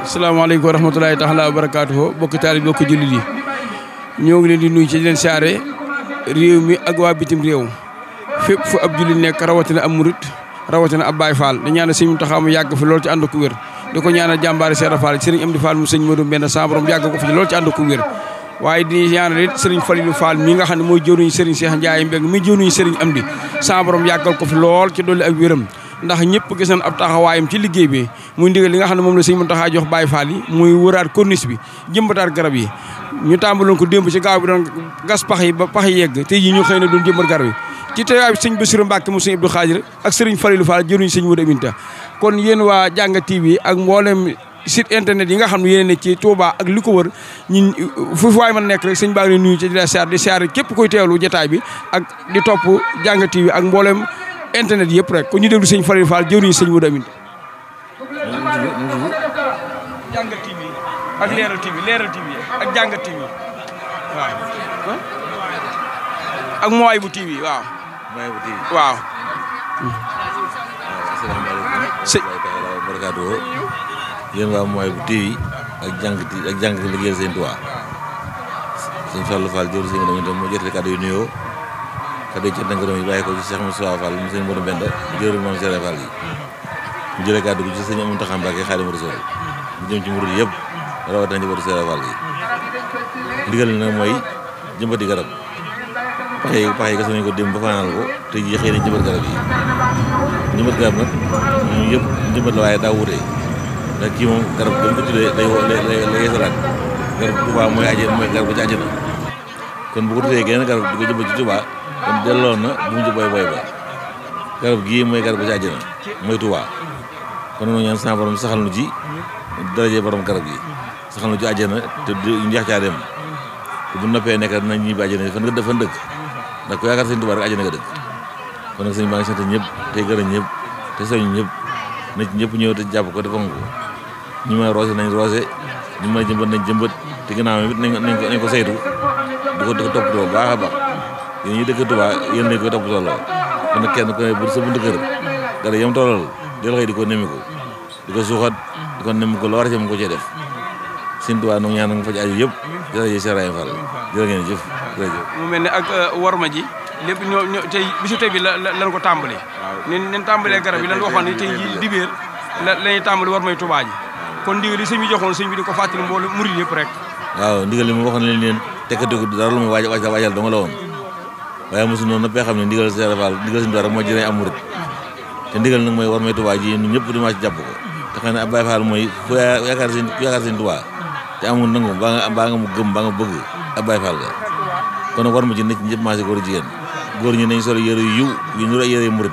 asalaamaaleykum wa rahmatulahi taala wa barakaatuhu bokki taalibe bokki jullit yi ñoo ngi leen di nuyu ci leen siyaare réew mi ak waa bitim réew fépp fu ab jullit nekk rawatina ab murit rawatina ab Baay Faal di ñaanal sëñ Muntaxa mu yàgg fi loolu ci ànd ko wér di ko ñaanal jàmbaari Seera Faal sëriñ Amdi Faal mu sëñ Modou Mbenda sa borom yàgg ko fi loolu ci ànd ko wér waaye di ñaanal it sëriñ Falilu Faal mi nga xam ne mooy jëwriñu sëriñ Cheikh Ndiaye Mbeng mi jëwriñu sëriñ Amdi sa borom yàggal ko fi lool ci dolli ak wéram ndax ñëpp gis nañ ab taxawaayam ci liggéey bi muy ndigal li nga xam ne moom la sëñ Muntaxa jox Baay Faal yi muy wëraat corniche bi jëmbataat garab yi ñu tàmbaloon ko démb ci gaaw bi doon gas pax yi ba pax yi yegg tey yi ñu xëy na doon jëmbat garab yi ci teewaay bi sëñ Bassirou Mbacke mu sëñ Abdou Khadir ak sëriñ Falilou Fall jëruñ sëñ Modou Aminta kon yéen waa Jàngat TV ak mboolem site internet yi nga xam ne yéen ne ci Touba ak li ko wër ñun fu waay man nekk rek sëñ baa ngi nuyu ci di la siyaar képp koy teewlu jotaay bi ak di topp Jàngat TV ak mboolem internet yëpp rek kon ñu déglu sëñ Falilou Fall jëruñ sëñ Modou Aminta Jàngat TV ak Leeral TV ak Jàngat TV waaw ak Mawahibou TV waaw. Mawahibou TV waaw. asalaamaaleykum. barakaatu yéen waa Mawahibou TV ak jàng liggéeyal seen Tuubaa sëñ Fallou Fall jëru sëñ Modou Mbenda moo jotee kàddu yu nuyoo kàddu yi ci ngërëm yi bàyyi ko ci Cheikh Moussa Fall mu sëñ Modou Mbenda jëru moom Seera Fall yi mu jëlee kàddu gi ci sëñ Mountakha Mbacké Xaadimu Rasuul mu jëm ci murid yëpp rawatina njabootu Seera Fall yi ndigal nag mooy jëmbati garab pax yi gas nañ ko démb ba fanaanal ko te ji xëy na jëmbat garab yi jëmbat garab nag ñun yëpp jëmbat la waaye daa wutee ndax kii moom garab dañ ko tuddee lay yeesalaat garab Touba mooy garab ba ci àjjana kon bu ko tuddee geneen garab di ko jëmbat ci Touba kon delloon na bu mu jëboy boy ba garab gii mooy garab ba ci àjjana mooy Touba kon nag ñaan sama borom saxal nu ji daraje borom garab yi saxal nu ci àjjana te njeex caa dem bu noppee nekk nañ ñibbi àjjana fan nga fan dëkk ndax ku yaakaar sëñ Tuubaa rek àjjana nga dëkk kon nag sëñ baa ngi sant ñëpp tey gërëm ñëpp te soñ ñëpp na ci ñëpp ñëw te jàpp ko te fonk ko ñu mën a roose nañ roose ñu mën a jëmbat nañ jëmbat te ginnaaw it nañ ko saytu di ko toppatoo baax a baax yéen ñi dëkk Tuubaa yéen nañ koy toppatoo lool kon nag kenn ku ne bu sa bunt kër gara yam tollal del xëy di ko nemmi ko di ko suuxat di ko nemmi ko la war a ci mu ko cee def sëñ Tuubaa nag ñaan nga fa ci aju yëpp jërëjëf Serigne Fall jërë ngeen jëf jërëjëf mu mel ne ak warma ji lépp ñoo tey bisu tey bi lan ko tàmbali nen tàmbalee garab yi lan waxoon ne tey ji dibéer lañuy tàmbali warmay Touba ji kon ndigal li sëñ bi joxoon sëñ bi di ko fàttali mboolu murid yëpp rek waaw ndigal li mu waxoon leen tekkatiku dara lu muy waajal dong la woon waaye mosu noonu noppee xam ne ndigal Serigne Fall ndigal sëñ Tuubaa rek moo jëriñ am murid te ndigal nag mooy warmay Touba ji ñun ñëpp dimaa ci jàpp ko te xam ne ab Baay Faal mooy fu yaakaar sëñ Tuubaa te amul nangu baa nga mu gëm baa nga bëgg ab Baay Faal ga kon nag war ma ci nit ñëpp maase góor jigéen góor ñi nañ solo yére yu yu ñu yére murid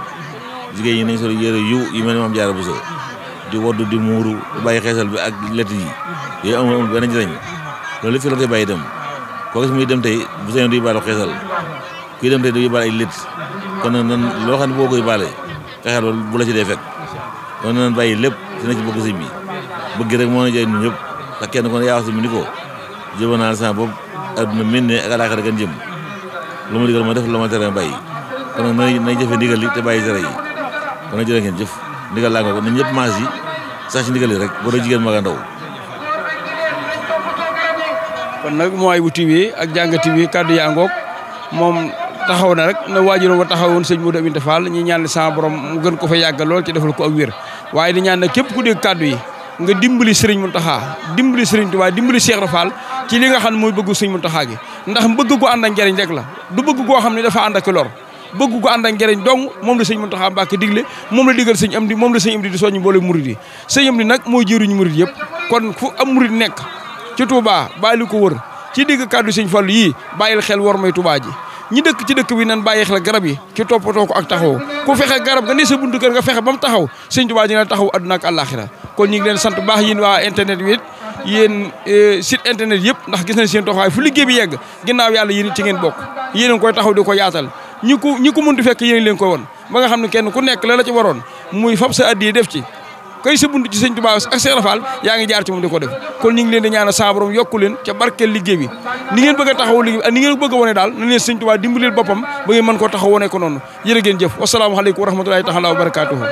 jigéen ñi nañ solo yére yu mel ni Maam Jaara Buso di woddu di muuru di bàyyi xeesal bi ak lett yi yooyu amul benn njëriñ loolu fi la koy bàyyi dem koo gis muy dem tey bu sañoon du yóbbaale xeesal kuy dem tey du yóbbaale ay lett kon nag nan loo xam ne boo koy baale fexeel bu la ci dee fekk kon nan bàyyi lépp dina ci bëgg sëñ bi bëgg rek moo na jëriñ ñun ñëpp ndax kenn kon yaa wax si mu ni ko jëba naa sama bopp adduna mel ne ak alaaxira gën jëm lu ma digal ma def lu ma tere bàyyi kon nag nañ jëfe ndigal li te bàyyi tere yi kon nag jërë ngeen jëf ndigal laa nga ko nañ ñëpp maas yi sax ci ndigal yi rek boo dee jigéen mag a ndaw kon nag Mawahibou TV ak Jàngat TV kaddu yaa ngoog moom taxaw na rek na waajuroon wa taxawoon sëñ Modou Aminta Fall ñi ñaan sama borom mu gën ko fa yàggal lool ci defal ko ak wér waaye di ñaan nag képp ku dégg kaddu yi nga dimbali Serigne Mountakha dimbali Serigne Touba dimbali Cheikh Rafal ci li nga xam ne mooy bëggu Serigne Mountakha gi ndax bëgg ko ànd ak njëriñ rek la du bëgg koo xam ne dafa ànd ak lor bëgg ko ànd ak njëriñ dong moom la Serigne Mountakha Mbacké digle moom la digal Serigne Amdi moom la Serigne Amdi di soññu boole murid yi Serigne Amdi nag mooy jëriñu murid yëpp kon fu am murid nekk ci Touba bàyyi ko wër ci digg kàddu Serigne Fall yii bàyyil xel war may Touba ji ñi dëkk ci dëkk bi nan bàyyi xel garab yi ci toppatoo ko ak taxaw ku fexe garab nga ne sa buntu kër nga fexe ba mu taxaw Serigne Touba dina taxaw àdduna ak àllaaxira kon ñu ngi leen sant baax yéen waa internet bi yéen site internet yëpp ndax gis nañ seen taxawaay fu liggéey bi yegg ginnaaw yàlla yéen ci ngeen bokk yéen a ngi koy taxaw di ko yaatal ñi ko mënti fekk yéen leen ko won ba nga xam ne kenn ku nekk la la ci waroon muy fab sa addiya def ci kay sa bunt ci sëñ Tuubaa ak Seex Faal yaa ngi jaar ci moom di ko def kon ñu ngi leen di ñaanal sa borom yokku leen ca barkeel liggéey bi ni ngeen bëgg a taxaw liggéey bi ak ni ngeen bëgg a wone daal na leen sëñ Tuubaa dimbalil boppam ba ngeen mën koo taxaw wone ko noonu jërë ngeen jëf wasalaamaaleykum wa rahmatulahi taala wa barakaatuhu